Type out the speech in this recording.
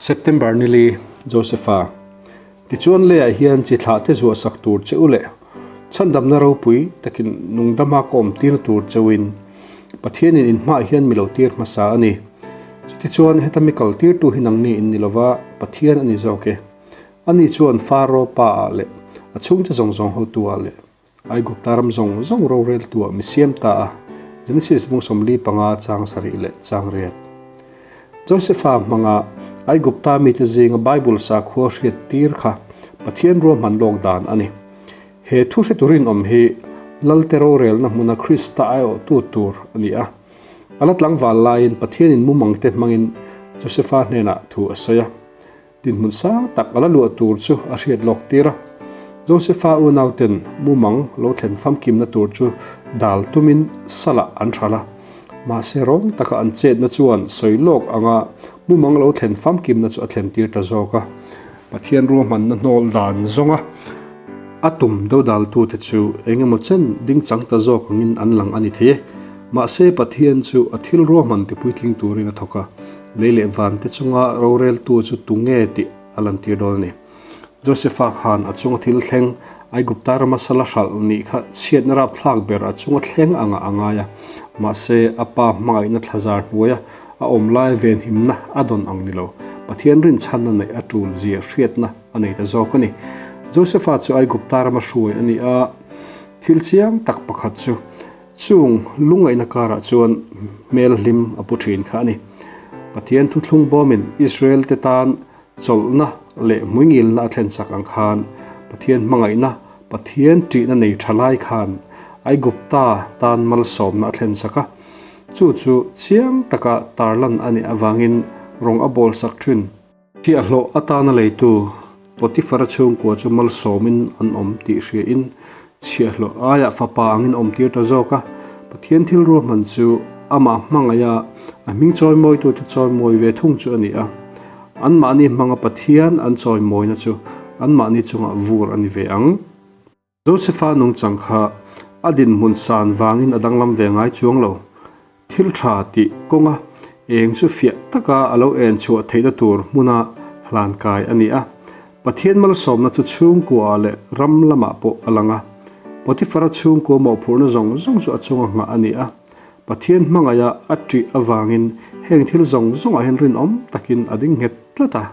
September nili, Josepha, Tichuan leiah hian chi thlah te zuah sak tur che u leh chhandamna ropui takin nungdama ka awm tirna tur cheuin Pathianin in hmaah hian mi lo tir hmasa a ni. Chutichuan heta mi kal tirtu hi nangni in ni lova Pathian a ni zawk e. Ani chuan Faro pa ah leh a chhungte zawng zawng hotu ah leh Aigupta ram zawng zawng roreltuah mi siam ta a, Genesis bung 45 chang sarih leh chang riat. Josefa hmanga Aigupta mite zinga Bible sakhua hriat tir kha Pathian ruahman lawk dan a ni. He thu hretu rinawm hi Lalte rorelna hmuna Krista aiawhtu tur a ni a. A la tlangval laiin Pathianin mumangte hmangin Josefa hnenah thu a sawi a. Dinhmun sang tak a la luah tur chu a hriat lawk tir a. Josefa unauten mumang lo thlen famkimna tur chu dal tumin salah an hral a. Mahse rawng taka an chetna chuan sawi lawk anga mumang lo thlen famkimna chu a thlen tir ta zawk a. Pathian ruahmanna hnawl dan zawnga a tum dodaltute chu eng emaw chen ding chang ta zawk angin an lang a ni thei e. Mahse Pathian chu a thil ruahman tipuitling turin a thawk a. Lei leh vante chunga roreltu chu tu nge tih a lantir dawn a ni. Josefa khan a chunga thil thleng, Aigupta rama sala hralh nih kha chhiatna rapthlak ber a chunga thleng angah a ngai a. Mahse, a pa hmangaihna thlazar hnuaia a awm lai venhimna a dawn ang ni lo. Pathian rinchhanna neih a tul zia hriatna a nei ta zawk a ni. Josefa chu Aigupta rama hruai a ni a, thil chiang tak pakhat chu, Chung lungngaihna karah chuan hmel hlim a pu thin kha a ni. Pathian thuthlung bawmin Israel te tan chawlhna leh hmuingilna a thlen chak ang khan Pathian hmangaihna, Pathian ṭihna nei ṭha lai khan Aigupta tan malsawmna a thlen chak a. Chu chu chiang taka tarlan a nih avangin rawng a bawl sak ṭhin. Thiahhlawh atana leitu Potifara chhungkua chu malsawmin an awm tih hriain chhiahhlawh aiah fapa angin a awmtir ta zawk a. Pathian thil ruahman chu amah hmangaiha a hming chawimawitute chawimawi ve thung chu a ni a. Anmahni hmanga Pathian an chawimawina chu anmahni chungah vur a ni ve ang. Josefa nungchang kha a dinhmun san vangin a danglam ve ngai chuang lo. Thil tha tih kawnga eng chu fiah taka a lo en chhuah theihna tur hmuna hlan kai a ni a. Pathian malsawmna chu chhungkuaah leh ram lamah pawh a lang a. Potifara chhungkua mawhphurhna zawng zawng chu a chunga nghah a ni a. Pathian hmangaiha a ṭih avangin heng thil zawng zawngah hian rinawm takin a ding nghet tlat a.